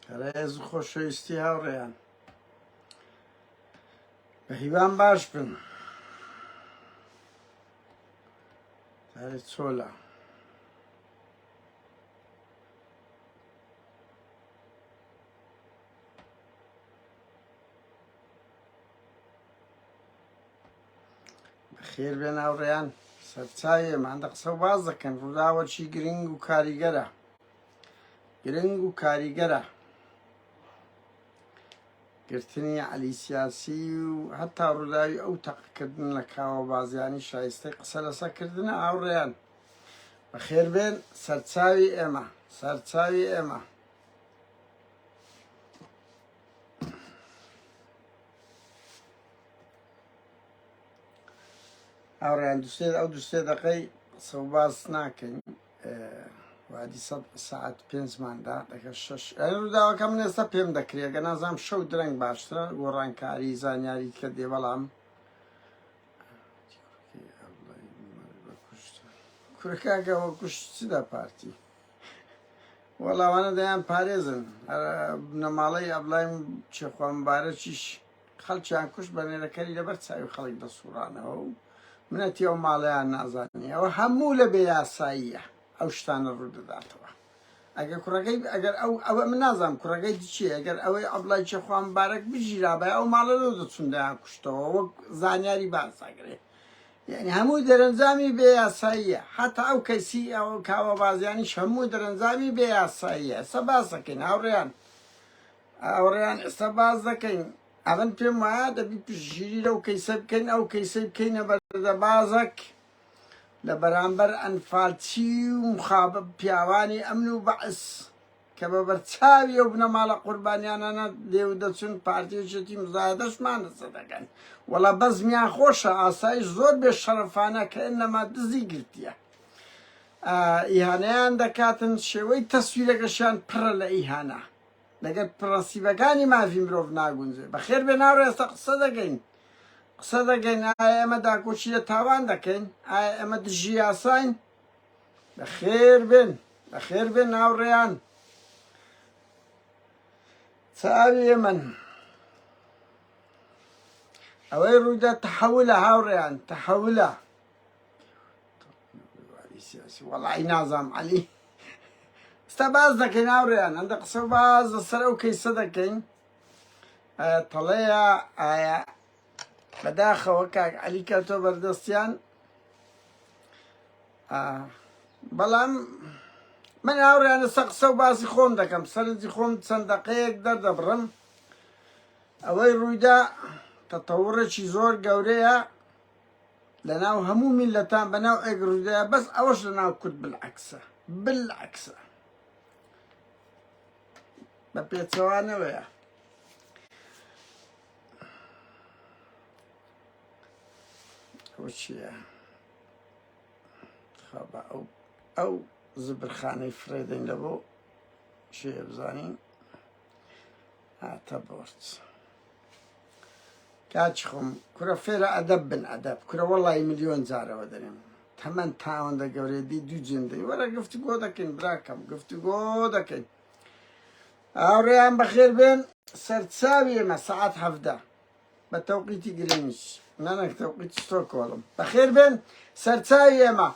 ڕێز و خۆشەویستی هاوڕێیان بە هیوام باش بن دارێ چۆلە بەخێر بێن هاوڕێیان سەرچاوی ئێمە هەندە قسە و باز دەکەن ڕووداوەکی گرنگ و کاریگەرە گرنگ و کاریگەرە گرتنی عەلی سیاسی و هەتا ڕووداوی ئەو تەقەکردن لە کاوە بازیانی شایستەی قسە لەسەرکردنە هاوڕێیان بەخێربێن سەرچاوی ئێمە سەرچاوی ئێمە هاوڕێیان دوسێ ئەو دوسێ دەقەی قسە و باس ناکەین وادی سە ساعت پێنجماندا دەکە شەش ڕووداوەکە من ئێستا پێم دەکرێت گە نازانم شەو درەنگ باشترە گۆڕانکاری زانیاری کە دێ بەڵام کورەکەگەوە کوشت چدا پارتی وەڵاوانە دەیان پارێزن بنەماڵەی ئەبلایم چێخوا مبارەکیش خەڵکیان کوشت بە نێرەکەری لەبەر چاوی خەڵک دەسوڕانەوە و منەتی ئەو ماڵەیان نازانی ئەوە هەموو لە بێ یاساییە ئەو شتانە ڕوودەداتەوە ئەگەر کوڕەکەی ئەگەر ئەو ئەوە من نازانم کوڕەکەی چییە ئەگەر ئەوەی عەبڵای چێخوا مبارەک بگیرابای ئەو ماڵە لەو دەچون دەیان کوشتەوە وەک زانیاری باساگرێ یعنی هەموو دەرەنجامی بێ یاساییە حتا ئەو کەسی ئەو کاوە بازیانیش هەموو دەرەنجامی بێ یاساییە ئێستا باس دەکەین هاوڕێیان هاوڕێیان ئێستا باس دەکەین ئەمن پێم وایە دەبی پشتگیری لەو کەیسە بکەین ئەو کەیسەی بکەینە بەردەبازەک لە بەرامبەر ئەنفالچی و مخابە پیاوانی ئەمن و بەعس کە بە بەرچاوی ئەو بنەماڵە قوربانیانانە لێو دەچن پارتی و یەکێتی مزایەدەشمان لەسەر دەکەن وەڵا بەزمیان خۆشە ئاسایش زۆر بێ شەرەفانە کە ئینەما دزی گرتیە ئیهانەیان دەکاتن شێوەی تەسویرەکەشیان پڕە لە ئیهانە لەگەر پرەنسیبەکانی مافی مرۆڤ ناگونجێ بەخێر بێ ناو ڕێستە قسە دەکەین قسە دەکەین ئایا ئێمە داکۆکی لە تاوان دەکەین ئایا ئێمە دژی یاساین بەخێر بێن بەخێر بێن هاوڕێیان چاوی ئێمەن ئەوەی ڕوویدا تەحەولە هاوڕێیان تەحەولە سیاسی وەڵی نازام عەلی ستا باز دەکەین هاوڕێیان هەندە قسە و باز لەسەر ئەو کەیسە دەکەین ئایا تەڵەیە ئایا بەداخەوە کاک عەلی کەوتۆ بەردەستیان بەڵام من هاوڕیانە سە قسە و باسی خۆم دەکەم سەرنجی خۆم چەند دەقەیەک دەردەبڕم ئەوەی ڕوویدا تەتەوڕێکی زۆر گەورەیە لەناو هەموو میلەتان بەناو ئێک ڕوودایە بەس ئەوەش لەناو کورد بالعکسە بالعکسە بە پێچەوانەوەیە ئەوە چییە؟ خابە ئەو ئەو زبرخانەی فرێدەین لە بۆ چێ بزانین هاتە بۆرد کاچ خۆم کورە فێرە ئەدەب بن ئەدەب کورە وەڵی ملیۆن جارەوە دەرێم تەمەن تاوەندە گەورەی دی دوو جێندەی وەرە گفتوگۆ دەکەین براکەم گفتوگۆ دەکەین هاوڕێیان بەخێر بێن سەرچاوی ئێمە سەعات حەڤدە بە تەوقیتی گرینیچ نەنەک تەوقیتی ستۆکۆڵم بەخێر بێن سەرچاوی ئێمە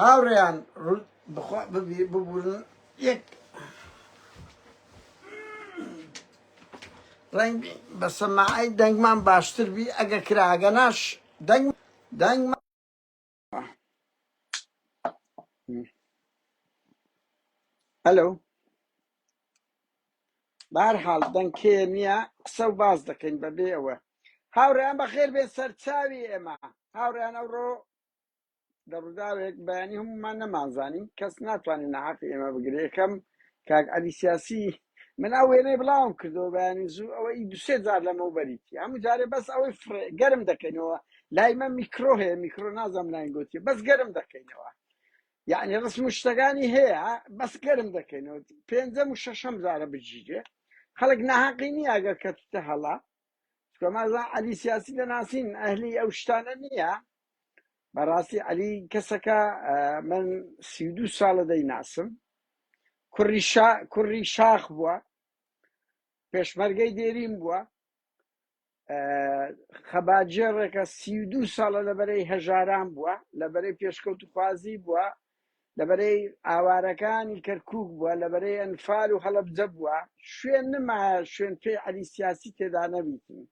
هاوڕێیان بخوا ببورن یەک ڕەنگ بە سەماعی دەنگمان باشتر بی ئەگە کراگە ناش دەنگ دەنگ ئەلو بارحاڵ دەنگ کێ نییە قسە و باس دەکەین بەبێ ئەوە هاوڕێیان بەخێر بێن سەرچاوی ئێمە هاوڕێیان ئەوڕۆ لە ڕووداوێک بەیانی هەمومان نەمانزانی کەس ناتوانێت ناحەقی ئێمە بگرێ یەکەم کاک عەلی سیاسی من ئەو وێنەی بڵاوم کردەوە بەیانی زوو ئەوە ئی دوسێ جار لەمەوبەریتی هەموو جارێ بەس ئەوەی فڕێ گەرم دەکەینەوە لای مە میکرۆ هەیە میکرۆ نازانم لاین گوتی بەس گەرم دەکەینەوە یعنی ڕسم و شتەکانی هەیە بەس گەرم دەکەینەوە پێنجەم و شەشەم جارە بگیرێ خەڵک ناحەقی نییە ئەگەر کەتتە هەڵا چونکە مازان عەلی سیاسی دەناسین ئەهلی ئەو شتانە نییە بەڕاستی عەلی کەسەکە من 32 ساڵە دەیناسم کوڕی شا کوڕی شاخ بووە. پێشمەرگەی دێرین بووە، خەباتگێڕێکە 32 ساڵە لە بەرەی هەژاران بووە، لە بەرەی پێشکەوتوخوازی بووە، لە بەرەی ئاوارەکانی کەرکوک بووە، لە بەرەی ئەنفال و هەڵەبجە بووە، شوێن نمایە شوێن پێی عەلی سیاسی تێدا نەبیتن.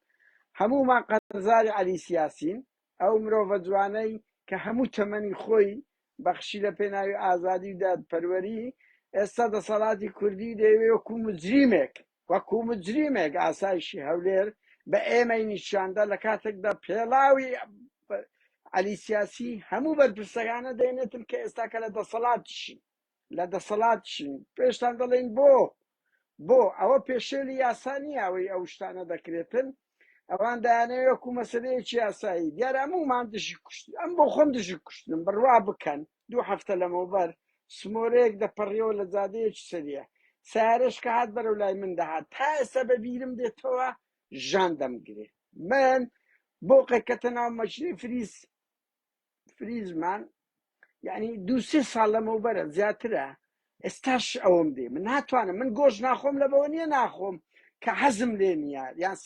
هەموومان قەرزاری عەلی سیاسین، ئەو مرۆڤە جوانەی کە هەموو تەمەنی خۆی بەخشی لە پێناوی ئازادی و دادپەروەری، ئێستا دەسەڵاتی کوردی دەیەوێ وەکو مجریمێک وەکو مجریمێک ئاسایشی هەولێر بە ئێمەی نیشاندا لە کاتێکدا پێڵاوی عەلی سیاسی هەموو بەرپرسەکانە دێنێتن کە ئێستا کە لە دەسەڵاتشین لە دەسەڵاتشین پێشتان دەڵێن بۆ بۆ ئەوە پێشێلی یاسا نییە ئەوەی ئەو شتانە دەکرێتن ئەوان دایانەوێ وەکو مەسەلەیەکی یاسایی دیارە هەموومان دژی کوشتن ئەم بۆ خۆم دژی کوشتنم بڕوا بکەن دوو هەفتە لەمەوبەر سمۆرەیەک دەپەڕیەوە لە جادەیەکی سەریە سیارەش کە هات بەرەو لای من دەهات تا ئێستا بە بیرم دێتەوە ژان دەمگرێ من بۆ قەکەتە ناو مەچنی فریز فریزمان یعنی دوو سێ ساڵ لەمەوبەرە زیاترە ئێستاش ئەوەم دێ من ناتوانم من گۆش ناخۆم لە بەوە نییە ناخۆم کە حەزم لێ نییە یان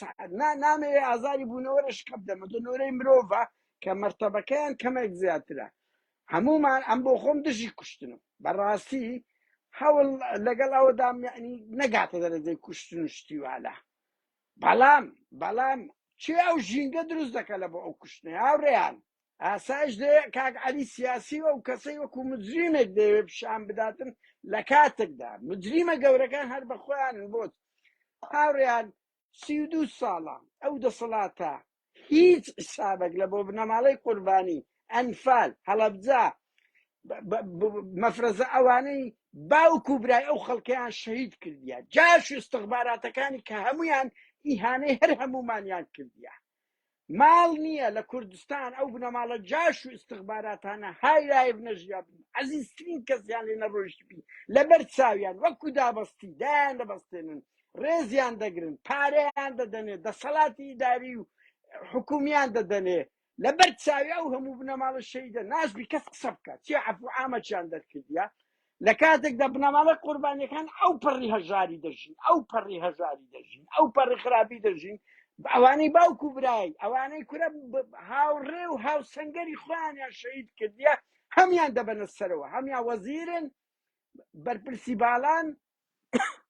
نا نامەوێ ئازاری بوونەوەرە شکە بدەمە دە نۆرەی مرۆڤە کە مەرتەبەکەیان کەمێک زیاترە هەمومان ئەم بۆ خۆم دژی کوشتنم بەڕاستی هەوڵ لەگەڵ ئەوەدام یعنی نەگاتە دەرەجەی کوشتن و شتی والە بەڵام بەڵام کێ ئەو ژینگە دروست دەکە لە بۆ ئەو کوشتنەی هاوڕێیان ئاسایش دەیە کاک عەلی سیاسی و ئەو کەسەی وەکو مجریمێک دەیەوێت پیشان بداتن لە کاتێکدا مجریمە گەورەکان هەر بە خۆیانن بۆت هاوڕێیان 32 ساڵە ئەو دەسەڵاتە هیچ حسابێک لە بۆ بنەماڵەی قوربانی ئەنفال هەڵەبجە مەفرەزە ئەوانەی باوک و برای ئەو خەڵکەیان شەهید کردیە جاش و استخباراتەکانی کە هەمویان ئیهانەی هەر هەمومانیان کردیە ماڵ نییە لە کوردستان ئەو بنەماڵە جاش و استخباراتانە های لایف نەژیا بن عەزیزترین کەسیان لێ نەڕۆیشتبی لەبەر چاویان وەکو دابەستی دایان دەبەستێنن ڕێزیان دەگرن پارەیان دەدەنێ دەسەڵاتی ئیداری و حکومیان دەدەنێ لەبەر چاوی ئەو هەموو بنەماڵە شەهیدە ناشبی کەس قسە بکات چی عەفو عامەکیان دەرکردیە لە کاتێکدا بنەماڵە قوربانیەکان ئەو پەڕی هەژاری دەژین ئەو پەڕی هەژاری دەژین ئەو پەڕی خراپی دەژین ئەوانەی باوک و برای ئەوانەی کورە هاوڕێ و هاوسەنگەری خۆیانیان شەهید کردیە هەمیان دەبەنە سەرەوە هەمیان وەزیرن بەرپرسی باڵان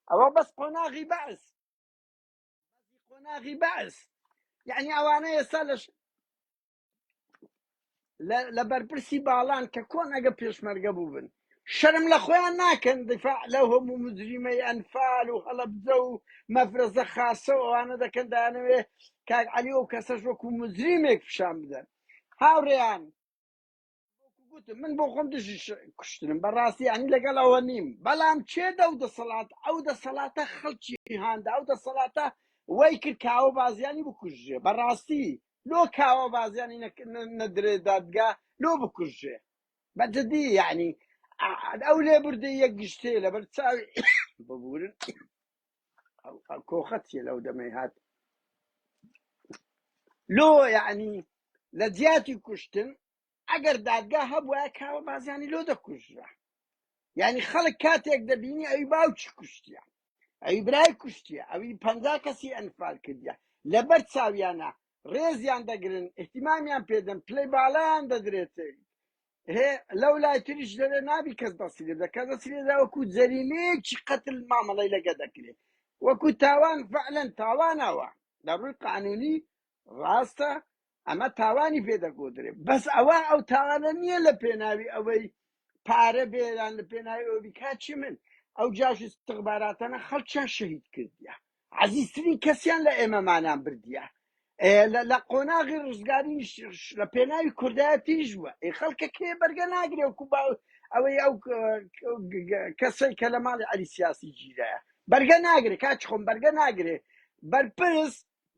ئەوە بەس قۆناغی بەعس قۆناغی بەعس یعنی ئەوانە ئێستا لە لە بەرپرسی باڵان کە کۆن ئەگە پێشمەرگە بووبن شەرم لە خۆیان ناکەن دیفاع لەو هەموو مجریمەی ئەنفال و هەڵەبجە و مەفرەزە خاسە و ئەوانە دەکەن دایانەوێ کاک عەلی ئەو کەسەش وەکو مجریمێک پیشان بدەن هاوڕێیان گوتم من بۆ خۆم دژی کوشتنم بەڕاستی یعنی لەگەڵ ئەوە نیم بەڵام کێ دەو دەسەڵات ئەو دەسەڵاتە خەڵکی هاندا ئەو دەسەڵاتە وای کرد کاوە بازیانی بکوژێ بەڕاستی لۆ کاوە بازیانی نەدرێ دادگا لۆ بکوژێ بەجددی یعنی ئەو لێبوردەی یەک گشتێ لەبەر چاوی ببورن کۆخە چیە لەو دەمەی هات لۆ یعنی لە جیاتی کوشتن ئەگەر دادگا هەبوایە کاوە بازیانی لۆ دەکوژرا یعنی خەڵک کاتێک دەبینی ئەوی باوکی کوشتیە ئەوی برای کوشتیە ئەوی پەنجا کەسی ئەنفال کردیە لەبەر چاویانە ڕێزیان دەگرن احتیمامیان پێدەن پلەی باڵایان دەدرێت هێ لەو لای تریش دەێ نابی کەس دەستی لێ بدە کەس دەستی لێدا وەکو جەریمەیەکی قەتل مامەڵەی لەگە دەکرێت وەکو تاوان فعلەن تاوانەوە لە ڕووی قانونی ڕاستە ئەمە تاوانی پێ دەگۆدرێ بەس ئەوە ئەو تاوانە نییە لە پێناوی ئەوەی پارە بێران لە پێناوی ئەوە بیکات چی من ئەو جاش استخباراتانە خەڵکیان شەهید کردیە عەزیزترین کەسیان لە ئێمەمانان بردیە لە قۆناغی ڕزگاری لە پێناوی کوردایەتیش بووە ئێ خەڵکە کێ بەرگە ناگرێ وەکو ئەوەی ئەو کەسەی کە لە ماڵی عەلی سیاسی گیرایە بەرگە ناگرێ کاچ خۆم بەرگە ناگرێ بەرپرس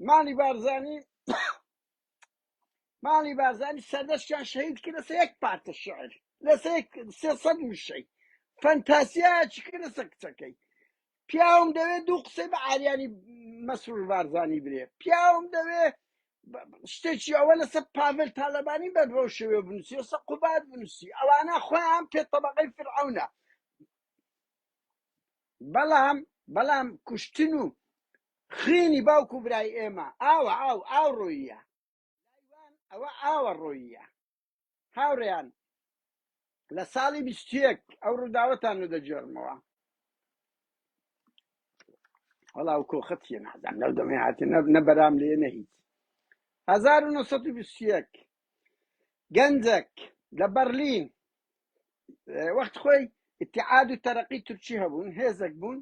ماڵی بارزانی ماڵی بارزانی سەردەشتیان شەهید کرد لەسەر یەک پارتە شعر لەسەر یەک 300 وشەی فەنتاسیایەکی کرد لەسەر کچەکەی پیاوم دەوێت دوو قسەی بە ئاریانی مەسرور بارزانی برێ پیاوم دەوێ شتێکی ئەوە لەسەر پاڤل تالەبانی بەر بەو شێوێ بنووسی لەسەر قوباد بنووسی ئەوانە خۆیان پێ تەبەقەی فرعونە بەڵام بەڵام کوشتن و خوێنی باوک و برای ئێمە ئاوە ئاو ئاو ڕۆییە لای وان ئەوە ئاوە ڕۆییە. هاوڕێیان لە ساڵی 21 ئەو ڕووداوەتان لۆ دەگێڕمەوە. وەڵا ئەو کۆخە چییە نازانم لەو دەمەی هاتێ نە بەرام لێ نە هیچ. 1921 گەنجەک لە بەرلین وەخت خۆی ئیتیعاد و تەرەقی تورکی هەبوون، هێزێک بوون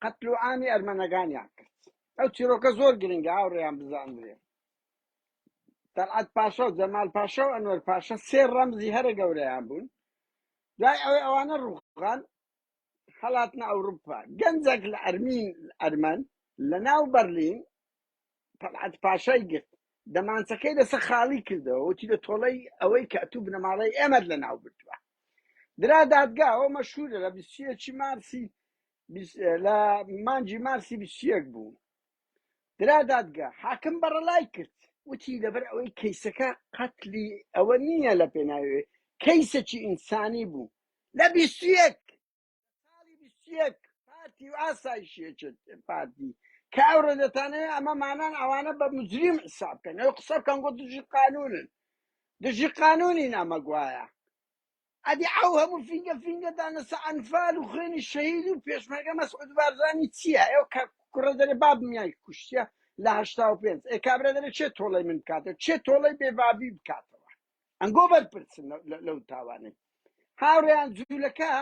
قەتل و عامی ئەرمەنەکانیان کرد. ئەو چیرۆکە زۆر گرنگە هاوڕێیان بزانرێ. تەلعەت پاشا و جەمال پاشا و ئەنوەر پاشا سێ ڕەمزی هەرە گەورەیان بوون. دوای ئەوەی ئەوانە ڕووخان هەڵاتنە ئەوروپا. گەنجێک لە ئەرمین ئەرمەن لە ناو بەرلین تەلعەت پاشای گرت، دەمانچەکەی لەسەر خاڵی کردەوە، وتی لە تۆڵەی ئەوەی کە ئەتوو بنەماڵەی ئێمەت لە ناو بردووە. درا دادگا، ئەوە مەشهورە لە 21 مارسی لە مانگی مارسی 21 بوو. درا دادگا، حاکم بەڕەلای کرد، وتی لەبەر ئەوەی کەیسەکە قەتلی ئەوە نییە لە پێناوێ، کەیسێکی ئینسانی بوو. لە 21 ساڵی 21 پارتی و ئاسایشی یەکێتی پارتی کە ئەوڕۆ دەتانەوێ ئەمە مانان ئەوانە بە مجریم حساب بکەن، ئەو قسە بکەن گۆ دژی قانونن، دژی قانونین ئەمە گوایە. ئەدی ئەو هەموو فینگە فینگە دانەسە ئەنفال و خوێنی شەهید و پێشمەرگە مەسعود بارزانی چییە؟ ئێوە کە کوڕە دەرێ بابمیان کوشتیە لە 85، ئێ کابرا دەرێ چێ تۆڵەی من بکاتەوە، چێ تۆڵەی بێبابی بکاتەوە؟ ئەنگۆ بەرپرسن لەو تاوانەی. هاوڕێیان جوولەکە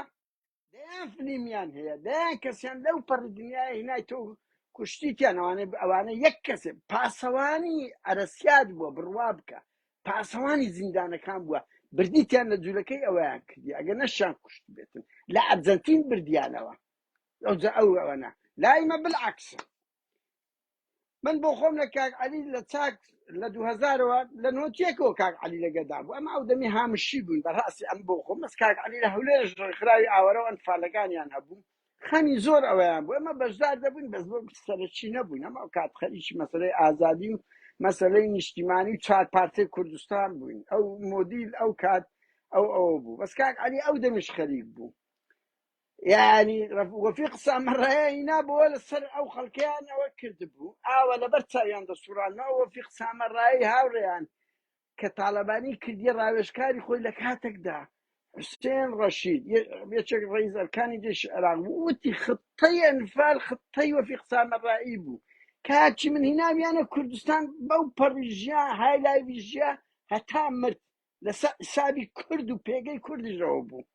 دەیان فلیمیان هەیە، دەیان کەسیان لەو پەڕی دنیای هینای تۆ کوشتیتیان. ئەوانە یەک کەسێ پاسەوانی ئەرەسیاد بووە، بڕوا بکە پاسەوانی زیندانەکان بووە، بردیتیان لە جوولەکەی ئەویان کردی ئەگەر نەشیان کوشت بێتن لە ئەرجەنتین بردیانەوە. ئەوجا ئەو ئەوەنە لای مە بالعکسە. من بۆ خۆم لە کاک عەلی لە چاک لە 2000ەوە لە نۆتیەکەوە کاک عەلی لەگەدا بوو، ئەمە ئەو دەمی هامشی بووین بەڕاستی. ئەم بۆ خۆم بەس کاک عەلی لە هەولێرش ڕێکخراوی ئاوەرە و ئەنفالەکانیان هەبوو، خەمی زۆر ئەوەیان بوو. ئەمە بەشدار دەبووین بەس بۆ سەرەکی نەبووین. ئەمە ئەو کات خەریکی مەسەلەی ئازادی و مەسەلەی نیشتیمانی و چوار پارچەی کوردستان بووین. ئەو مۆدیل ئەو کات ئەو ئەوە بوو. بەس کاک عەلی ئەو دەمیش خەریک بوو. یعنی وەفیق سامەڕایانی نابەوە لەسەر ئەو خەڵکیان ئەوە کردبوو، ئاوە لەبەر چاویان دەسوڕانەوە. وەفیق سامەڕایی هاوڕێیان کە تاڵەبانی کردی ڕاوێژکاری خۆی لە کاتێکدا حوسێن ڕەشید یەکێک ڕئیس ئەرکانی جێش عێراق بوو، وتی خطەی ئەنفال خطەی وەفیق سامەڕایی بوو. کاچی من هیناویانە کوردستان بەو پەڕی ژیا هایلایوی ژیا هەتا مرد لەسەر حسابی کورد و پێگەی کوردیشەوە بوو.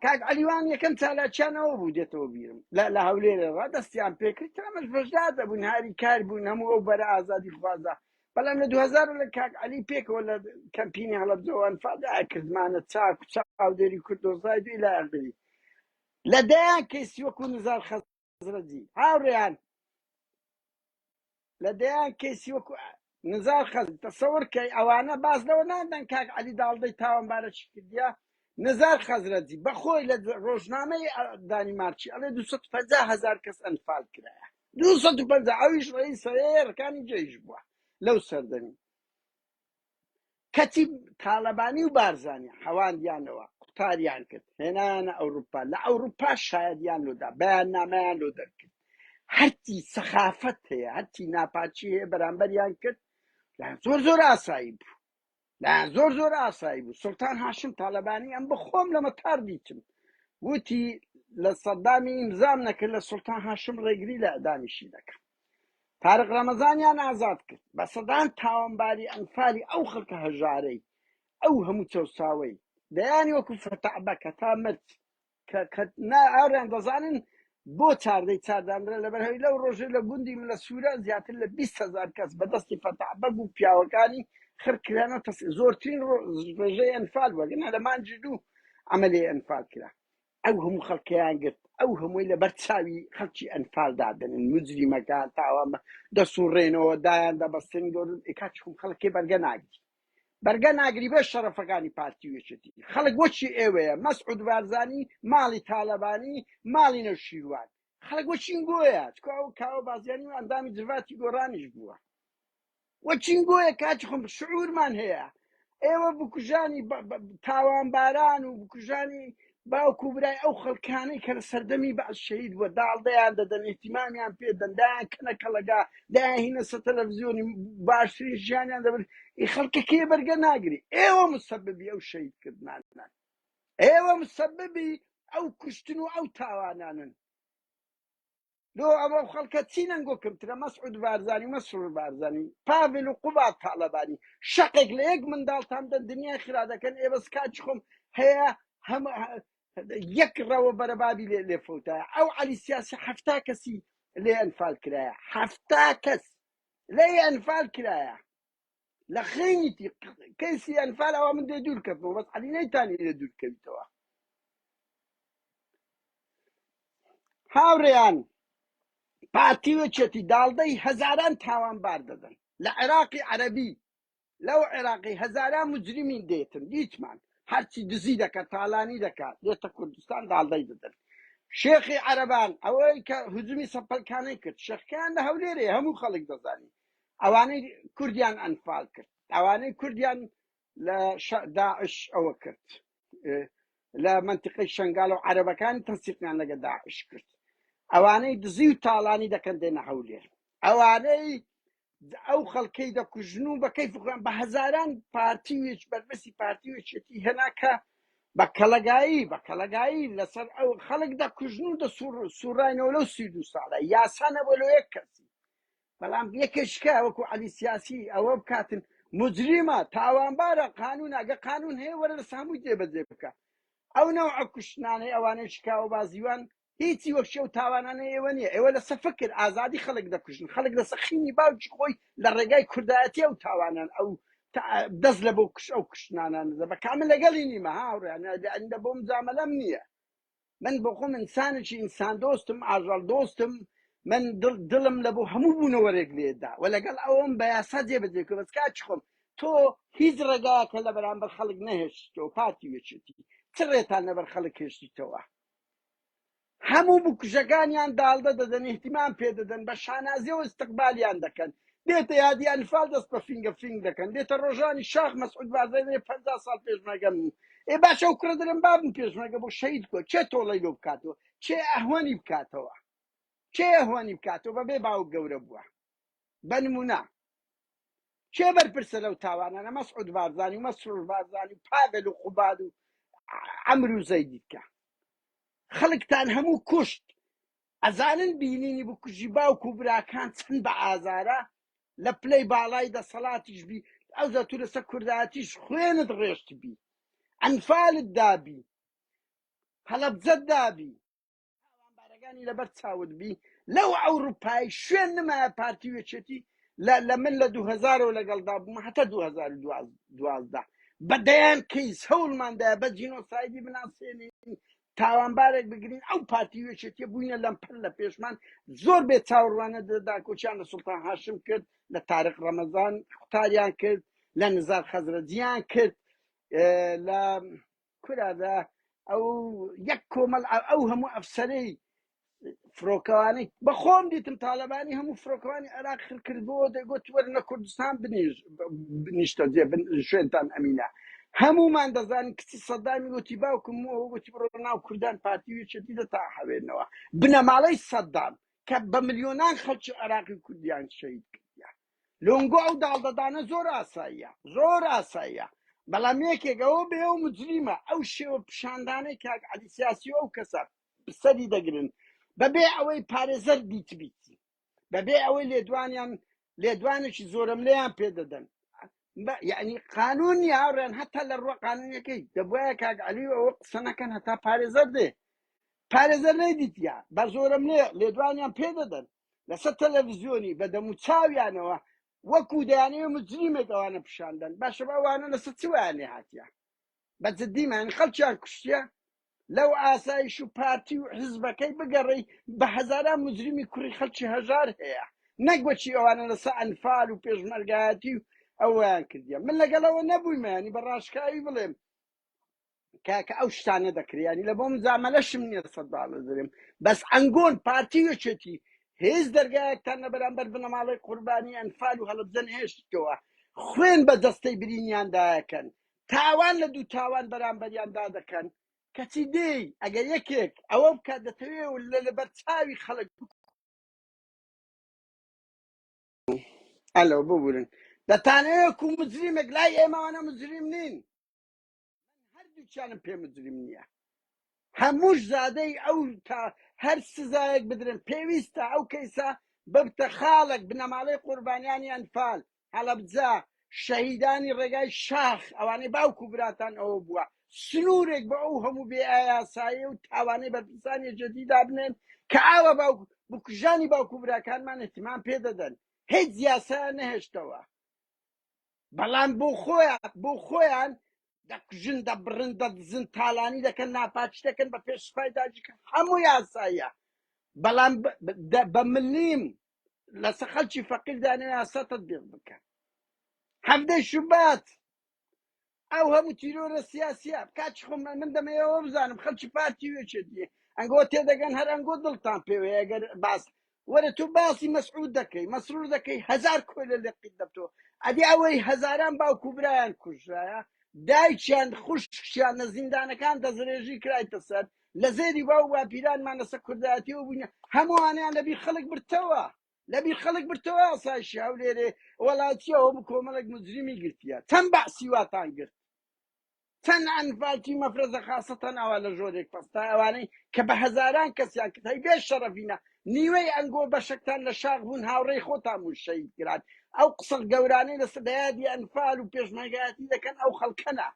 کاک عەلیوان یەکەم چالاکیانەوە بوو دێتەوە بیرم لە هەولێرێ ڕا دەستیان پێکرد، تا ئەمەش بەشدار دەبوون، هاری کار بوون هەموو ئەو بەرە ئازادی خوازە. بەڵام لە 2000 لە کاک عەلی پێکەوە لە کەمپینی هەڵەبجەوە ئەنفال کردمانە چاک و چاودێری کوردۆزای دوی لای ئەغری لە دەیان کەیسی وەکو نزار خەزرەجی هاوڕێیان، لە دەیان کەیسی وەکو نزار خەز تەسەور کەی ئەوانە باس لەوە نادەن کاک عەلی داڵدەی تاوانبارەکی کردیە. نزار خەزرەجی بەخۆی لە ڕۆژنامەی دانیمارکی ئەڵێ 250 هەزار کەس ئەنفال کرایە، 250، ئەویش ڕئیس ڕکانی جەیش بووە لەو سەردەمی. کەچی تاڵەبانی و بارزانی حەواندیانەوە، قوتاریان کرد، هێنایانە ئەوروپا، لە ئەوروپا شایەدیان لۆدا، بەیاننامەیان لۆ دەرکرد. هەرچی سەخافەت هەیە، هەرچی ناپاکی هەیە بەرامبەریان کرد. لایان زۆر زۆر ئاسایی بوو، لایان زۆر زۆر ئاسایی بوو. سوڵتان هاشم تاڵەبانی ئەم بخۆم لە مەتار دیتم وتی لە سەدامی ئیمزام نەکرد، لە سوڵتان هاشم ڕێگری لە ئەدامیشی دەکەم. تارق ڕەمەزانیان ئازاد کرد بە سەدان تاوانباری ئەنفالی ئەو خەڵکە هەژارەی ئەو هەموو چەوساوەی دەیانی وەکو فەتعبە کە تا مرد کە ئاوریان دەزانن بۆ چاردەی چاردانرا لەبەر هەوی لەو ڕۆژەی لە گوندی من لە سوورە زیاتر لە 20 هەزار کەس بە دەستی فەتعبەگ و پیاوەکانی خڕکرانەوە. زۆرترین ڕێژەی ئەنفال بووە گەنا لە مانگی دوو عەمەلی ئەنفال کرا. ئەو هەموو خەڵکیان گرت، ئەو هەمووی لەبەر چاوی خەڵکی ئەنفال دادەنن، مجریمەکان تاوان دەسوڕێنەوە، دایان دەبەستن گەورن. ئێکا چکم خەڵکی بەرگە ناگری، بەرگە ناگری بێ شەرەفەکانی پارتی و یەکێتی. خەڵک وەکی ئێوەیە، مەسعود بارزانی ماڵی تاڵەبانی ماڵی نەوشیروان، خەڵک وەچینگۆیە، چکە ئەو کاوە بازیانی و ئەندامی جڤاتی گۆڕانیش بووە، وەچینگۆیە. کاچی خۆم شعورمان هەیە. ئێوە بکوژانی تاوانباران و بکوژانی باوک و برای ئەو خەڵکانەی کە لە سەردەمی بەعس شەهید بووە داڵدەیان دەدەن ئیهتیمامیان پێ دەن دایان کەنە کەڵەگا دایان هینە سەر تەلەڤزیۆنی باشترین ژیانیان دەبن ئی خەڵکە کێ بەرگە ناگری ئێوە مسەببی ئەو شەهید کردنانن ئێوە مسەببی ئەو کوشتن و ئەو تاوانانن لۆ ئەوە خەڵکە چی نەنگۆ کەمترە مەسعود بارزانی و مەسرور بارزانی پاڤل و قوباد تاڵەبانی شەقێک لە یەک منداڵتان دەن دنیای خرا دەکەن ئێ بەس کاچ خۆم هەیە هەم یەک ڕەوە بەرەبابی لێ لێ فەوتایە ئەو عەلی سیاسی 70 کەسی لێ ئەنفال کرایە 70 کەس لێ ئەنفال کرایە لە خەینیتی کەیسی ئەنفال ئەوە من دێ دوور کەتمەوە بەس عەلی نەیتانی لێ دوور کەویتەوە هاوڕێیان پارتی و یەکێتی داڵدەی هەزاران تاوانبار دەدەن لە عێراقی عەرەبی لەو عێراقی هەزاران مجرمین دێتن دیتمان هەرچی دزی دەکات تاڵانی دەکات دێتە کوردستان داڵدەی دەدەن شێخی عەرەبان ئەوەی کە هجومی سەپەلکانەی کرد شێخەکان لە هەولێرێ هەموو خەڵک دەزانی ئەوانەی کوردیان ئەنفال کرد ئەوانەی کوردیان لە داعش ئەوە کرد لە منتیقەی شنگال و عەرەبەکان تەنسیقیان لەگە داعش کرد ئەوانەی دزی و تاڵانی دەکەن دێنە هەولێر ئەوانەی ئەو خەڵکەی دەکوژن و بە کەیف خۆیان بە هەزاران پارتی و یەک بەرپرسی پارتی و یەکێتی هێنا کە بە کەڵەگایی بە کەڵەگایی لەسەر ئەو خەڵک دەکوژن و دەسوڕ سوڕاینەوە لەو 32 ساڵە یاسا نەبوو لۆ یەک کەسی بەڵام یەکێشکە وەکو عەلی سیاسی ئەوە بکاتن مجریمە تاوانبارە قانون ئەگە قانون هەیە وەرە لەسەر هەمووی جێبەجێ بکە ئەو نەوعە کوشتنانەی ئەوانەی شکاوە بازیوان هیچی وەک ئەو تاوانانەی ئێوە نییە ئێوە لەسەر فکر ئازادی خەڵک دەکوژن خەڵک لەسەر خینی باوکی خۆی لە ڕێگای کوردایەتی ئەو تاوانان ئەو دەست لە بۆ کوش ئەو کوشتنانان دەدە بە کامل لەگەڵی نیمە هاوڕێیان لە بۆم جامەلەم نییە من بۆ خۆم ئینسانێکی ئینسان دۆستم ئاژەڵ دۆستم من دڵ دڵم لە بۆ هەموو بوونەوەرێک لێدا و لەگەڵ ئەوم بە یاسا جێبەجێ کە بەس کاکی خۆم تۆ هیچ ڕێگایەکە لە بەرامبەر خەڵک نەهێشتەوە پارتی و یەکێتی چ ڕێتان لەبەر خەڵک هێشتیتەوە هەموو بکوژەکانیان داڵدە دەدەن ئیهتیمام پێ دەدەن بە شانازیەوە ئیستقبالیان دەکەن دێتە یادی ئەنفال دەست بە فینگە فینگ دەکەن دێتە ڕۆژانی شاخ مەسعود بارزانی دەڵێ 50 ساڵ پێشمەرگەم ئێ باشە ئەو کوڕە دەڵێم بابم پێشمەرگە بۆ شەهید کۆ کێ تۆڵەی لۆ بکاتەوە کێ ئەهوەنی بکاتەوە کێ ئەهوەنی بکاتەوە بەبێ باوک گەورە بووە بە نمونە کێ بەرپرسە لەو تاوانانە مەسعود بارزانی و مەسرور بارزانی و پاڤێل و قوباد و عەمر و زەیدی بکە خەڵکتان هەموو کوشت ئەزانن بینینی بکوژی باوک و براکان چەند بە ئازارە لە پلەی باڵای دەسەڵاتیش بی ئەوجا تو لەسەر کوردایەتیش خوێنت ڕێشت بی ئەنفالت دابی هەڵەبجەت دابی تاوانبارەکانی لەبەر چاوت بی لەو ئەوروپای شوێن نمایە پارتی و یەکێتی لە لە من لە 2000 لەگەڵدا بووم هەتا 2012 بە دەیان کەیس هەوڵماندا بە جینۆسایدی بناسێنین تاوانبارێک بگرین ئەو پارتی و یەکێتیە بووینە لەمپەر لە پێشمان زۆر بێ چاوەڕوانە داکۆکیان لە سوڵتان هاشم کرد لە تارق ڕەمەزان قوتاریان کرد لە نزار خەزرەجیان کرد لە کورە لە ئەو یەک کۆمەڵ ئەو هەموو ئەفسەرەی فڕۆکەوانی بەخۆم دیتم تاالبانی هەموو فڕۆکەوانی عێراق خر کردبووە دەگوت وەرنە کوردستان بنیش نیشتە جێ بن شوێنتان ئەمینە هەمومان دەزانین کچی سەدامی وتی باوکم و وتی بڕۆ ناو کوردان پارتی و یەکێتی دەتا حەوێنەوە بنەماڵەی سەدام کە بە ملیۆنان خەڵکی عێراقی و کوردیان شەهید کردیان لۆنگۆ ئەو داڵدەدانە زۆر ئاساییە زۆر ئاساییە بەڵام یەکێک ئەوە بێ و مجریمە ئەو شێوە پیشاندانەی کاک عەلی سیاسی و ئەو کەسە سەری دەگرن بەبێ ئەوەی پارێزەر دیتبیتی بەبێ ئەوەی لێدوانیان لێدوانێکی زۆرم لێیان پێدەدەن یعنی قانون نیە هاوڕێن هەتا لە ڕوە قانونەکەی دەبواە کاک عەلی ئەوە قسە نەکەن هەتا پارێزەر دێ پارێزەر نەیدیتە بە زۆرم لێ لێدوانیان پێدەدەن لەسەر تەلەڤزیۆنی بە دەم و چاویانەوە وەکو دەیانەوێ مجریمێک ئەوانە پیشاندەن باشە بە ئەوانە لەسەر چ وایان لێ هاتیە بە جدیمان خەڵکیان کوشتیە لەو ئاسایش و پارتی و حزبەکەی بگەڕێی بە هەزاران مجریمی کوڕی خەڵکی هەژار هەیە نەک وەچی ئەوانە لەسەر ئەنفال و پێشمەرگایەتی و ئەویان کردیە من لەگەڵەوە نەبوویمەیانی بە ڕاشکاوی بڵێم کاکە ئەو شتانە دەکرێ ینی لە بۆم زامەلەشم نییە سەداڵە دەرێم بەس ئەنگۆن پارتی یەکێتی هێز دەرگایەکتان لە بەرامبەر بنەماڵەی قوربانی ئەنفال و هەڵەبجە نەهێشتەوە خوێن بە دەستەی برینیان دایەکەن تاوان لە دوو تاوان بەرامبەریان دادەکەن. کەچی دێی ئەگەر یەکێک ئەوە بکات دەتەوێ و لە لەبەر چاوی خەڵک ئەلۆ ببورن دەتانەوێ کو مجریمێک لای ئێمەوانە مجریم نین هەردووکیانم پێ مجریم نییە هەمووش زادەی ئەو تا هەر سزایەک بدرن پێویستە ئەو کەیسە ببتە خاڵک بنەماڵەی قوربانیانی ئەنفال هەڵەبجە شەهیدانی ڕێگای شاخ ئەوانەی باوک و براتان ئەوە بووە سنوورێک بە ئەو هەموو بێ ئایاسایی و تاوانەی بەرپرسانی یەکێتی دابنێن کە ئاوا باوک بکوژانی باوک و براکانمان اهتمام پێ دەدەن هیچ یاسایان نەهێشتەوە بەڵام بۆ خۆیان بۆ خۆیان دەکوژن دەبڕن دەدزن تالانی دەکەن ناپاکی دەکەن بە پێش سوپای داگیرکەر هەموو یاساییە بەڵام بە ملیم لەسە خەلکی فەقیر دانێ یاسا تەتبیق بکە حەڤدەی شوبات ئەو هەموو تیرۆرە سیاسیە کاچ خۆم من دەمەوە بزانم خەلکی پارتی و یەکێتی ئەنگۆ تێدەگەن هەر ئەنگۆ دڵتان پێوەیە ئەگەر باس وەرە تۆ باسی مەسعود دەکەی مەسرور دەکەی هەزار کۆیلە لە قیت دەبتەوە ئەدی ئەوەی هەزاران باوک و برایان کوژرایە دایکیان خوشکیان لە زیندانەکان دەستڕێژی کرایتە سەر لە زێدی باو باپیرانمان لەسەر کوردایەتیەوە بووینە هەمووانیان لەبیر خەڵک برتەوە لەبیر خەڵک برتەوە ئاسایشی هەولێرێ وەڵاتیەوە هەموو کۆمەڵێک مجریمی گرتیە چەند بەعسی واتان گرت چەند ئەنفالچی مەفرەزە خاسەتەن ئەوە لە ژۆرێک پەستا ئەوانەی کە بە هەزاران کەسیان کرد هەی بێ شەڕەفینە نیوەی ئەنگۆ بەشەکتان لە شاخ بوون هاوڕێی خۆتان بوون شەهید کران ئەو قسە گەورانەی لەسەر لە یادی ئەنفال و پێشمەرگایەتی دەکەن ئەو خەڵکەنە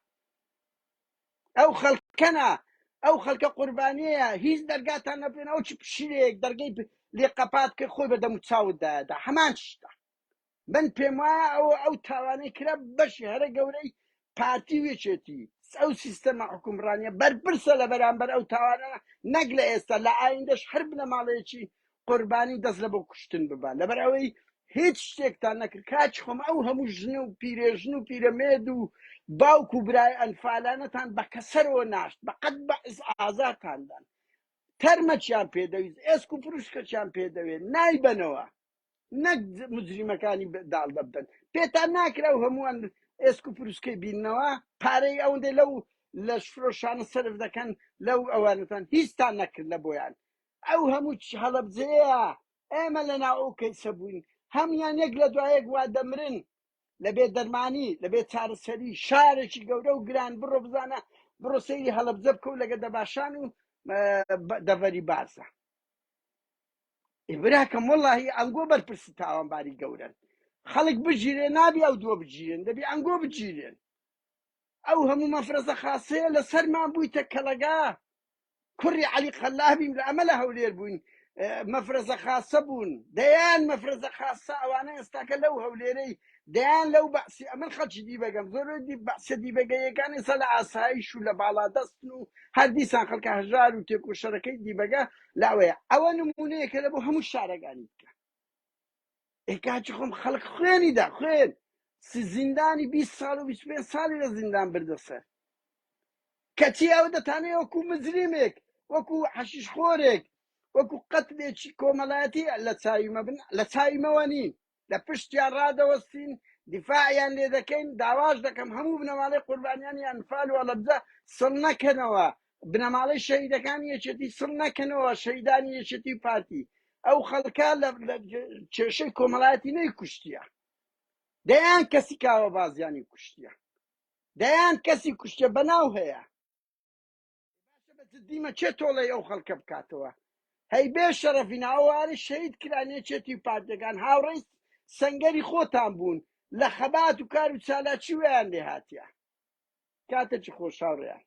ئەو خەڵکەنە ئەو خەڵکە قوربانیەیە هیچ دەرگاتان نەبێن ئەو چ پشیلەیەک دەرگەی لێ قەپات کرد خۆی بە دەم و چاوت دایەدا هەمان شتە من پێم وایە ئەوە ئەو تاوانەی کرا بەشی هەرە گەورەی پارتی و یەکێتی ئەو سیستەمە حکومڕانیە بەرپرسە لە بەرامبەر ئەو تاوانە نەک لە ئێستا لە ئایندەش هەر بنەماڵەیەکی قوربانی دەست لە بۆ کوشتن ببا لەبەر ئەوەی هیچ شتێکتان نەکرد کاچ خۆم ئەو هەموو ژن و پیرێژن و پیرەمێد و باوک و برای ئەنفالانەتان بە کەسەرەوە ناشت بەقەد بەعس ئازارتان دان تەرمەکیان پێدەویست ئێسک و پروشکەکیان پێدەوێت نایبەنەوە نەک مجریمەکانی داڵدە بدەن پێتان ناکرا و هەمووان ئێسک و پروسکەی بیننەوە پارەی ئەوەندەی لەو لەش فرۆشانە سەرف دەکەن لەو ئەوانەتان هیچتان نەکرد لە بۆیان ئەو هەموو هەڵەبجەیە ئێمە لە ناو ئەو کەیسە بووین هەموان یەک لە دوایەک وا دەمرن لە بێ دەرمانی لە بێ چارەسەری شارێکی گەورە و گران بڕۆ بزانە بڕۆ سەیری هەڵەبجە بکە و لەگە دەباشان و دەڤەری بارزە براکەم وەڵاهی ئەنگۆ بەرپرسی تاوانباری گەورەن خەڵک بگیرێ نابی ئەو دووە بگیرێن دەبی ئەنگۆ بگیرێن ئەو هەموو مەفرەزە خاسەیە لەسەرمان بوویتە کەڵەگا کوڕی عەلی قەلابیم لە ئەمە لە هەولێر بووین مەفرەزە خاسە بوون دەیان مەفرەزە خاسە ئەوانە ئێستاکە لەو هەولێرەی دەیان لەو بەعسی ئەمن خەڵکی دیبەگەم زۆر دی بەعسە دیبەگەیەکان ئێستا لە ئاسایش و لە باڵادەستن و هەر دیسان خەڵکە هەژار و تێکۆشەرەکەی دیبەگە لاوەیە ئەوە نمونەیەکە لە بۆ هەموو شارەکانی دیکە ئێ کاکی خۆم خەڵک خوێنی دا خوێن زیندانی 20 ساڵ و 25 ساڵی لە زیندان بردە سەر کەچی ئەو دەتانەیە وەکو مجریمێک وەکو حەشیش خۆرێک وەکو قەتلێکی کۆمەڵایەتی لە چاوی مەبن لە چاوی مەوە نین لە پشتیان ڕادەوەستین دیفاعیان لێ دەکەین داواش دەکەم هەموو بنەماڵەی قوربانیانی ئەنفال و هەڵەبجە سڵ نەکەنەوە بنەماڵەی شەهیدەکانی یەکێتی سڵ نەکەنەوە شەهیدانی یەکێتی و پارتی ئەو خەڵکە لە کێشەی کۆمەڵایەتی نەیکوشتیە دەیان کەسی کاوە بازیانی کوشتیە دەیان کەسی کوشتیە بەناو هەیە باشە بە جدیمە کێ تۆڵەی ئەو خەڵکە بکاتەوە هەی بێ شەرەفینا ئەوانەی شەهید کران یەکێتی و پارتیەکان هاوڕێی سەنگەری خۆتان بوون لە خەبات و کار و چالاکی ویان لێ هاتیە کاتێکی خۆش هاوڕێیان.